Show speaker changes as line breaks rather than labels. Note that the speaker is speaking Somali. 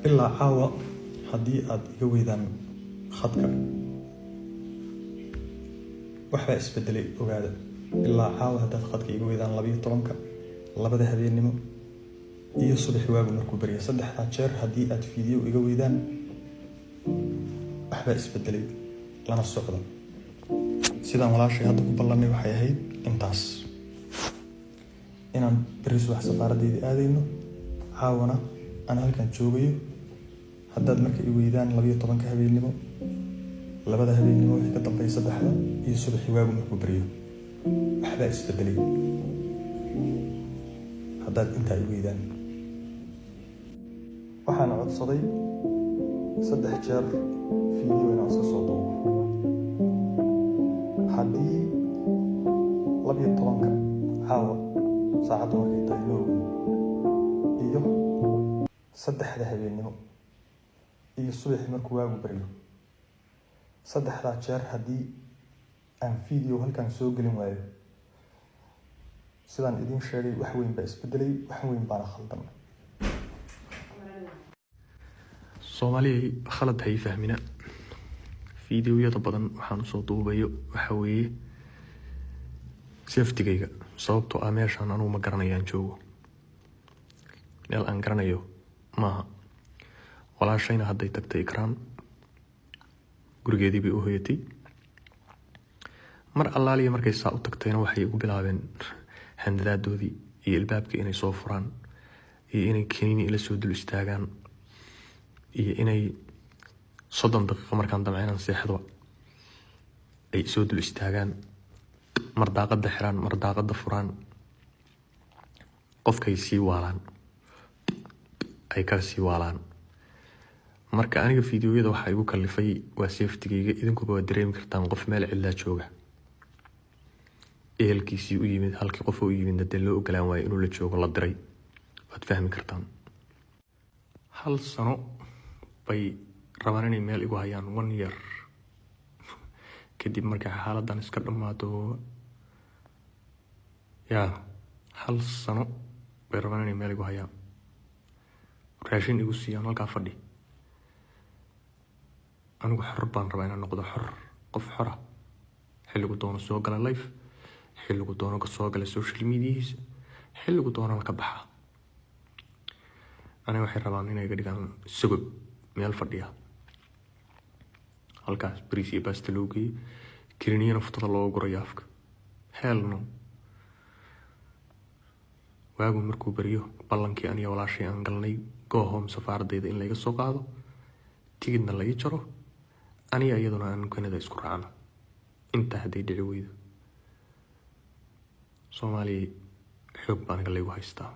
Ilaa caawa haddii aad iga weydaan khadka, waxbaa isbedelay, ogaada. Ilaa caawa haddaad khadka iga weydaan 12-ka, 2-da habeennimo iyo subaxi waagu markuu barya, saddexdaa jeer haddii aad video iga weydaan, waxbaa isbedelay, lana socda. Sidaan walaashay hadda ku ballanay waxay ahayd intaas: inaan beri subax safaaradeyda aadayno, caawana aan halkan joogayo. Haddaad marka i weydaan 12-ka habeennimo, 2-da habeennimo wixii ka dambeeya, 3-da iyo subaxi waagu markuu baryo, waxbaa isbedelay. Haddaad intaa i weydaan, waxaan codsaday saddex jeer video inaan iska soo duubo. Haddii 12-ka caawa saacaddu markay tahay Norway iyo 3-da habeennimo iyo subaxii markuu waagu baryo, saddexdaa jeer haddii aan video halkan soo gelin waayo, sidaan idiin sheegay, wax weyn baa isbedelay, wax weyn baana khaldan. Soomaaliyay, khalad hay fahmina. Videoyada badan waxaan usoo duubayo waxa weeye safetygayga, sababtoo ah meeshaan anugu ma garanayaan joogo, meel aan garanayo maaha. Walaashayna hadday tagtay Ikraan, gurigeedii bay u hoyatay. Mar allaaliya markay saa u tagtayna, waxay ugu bilaabeen handadaadoodii iyo ilbaabka inay soo furaan iyo inay kaniini ila soo dul istaagaan iyo inay 30 daqiiqo markaan damca inaan seexdo ay soo dul istaagaan, mar daaqada xiraan, mar daaqada furaan, qofkay sii waalaan, ay kala sii waalaan. Marka aniga videoyada waxaa igu kalifay waa safetygayga. Idinkuba waa dareemi kartaan, qof meel cidlaa jooga, ehelkiisii u yimid, halkii qof u yimidna dee loo ogolaan waayo inuu la joogo, la diray, waad fahmi kartaan. Hal sano bay rabaan inay meel igu hayaan, one year kadib markay xaaladan iska dhammaato. Yaa, hal sano bay rabaan inay meel igu hayaan, raashin igu siiyaan, halkaa fadhi. Anigu xor baan rabaa inaan noqdo, xor, qof xora, xilligu doono soo gala live, xilligu doono ka soo gala social mediahiisa, xilligu doonana ka baxa. Aniga waxay rabaan inay iga dhigaan sagob meel fadhiya, halkaas bariis iyo baasta loo geeyey, kiriniyana futada looga gurayo afka. Hell no. Waagu markuu baryo, ballankii aniga walaashay aan galnay, go home, safaaradeyda in layga soo qaado, tigidna la ii jaro, aniga iyaduna aan Canada isku raacno. Intaa hadday dhici weydo, Soomaaliya, xoog baa aniga laygu haystaa.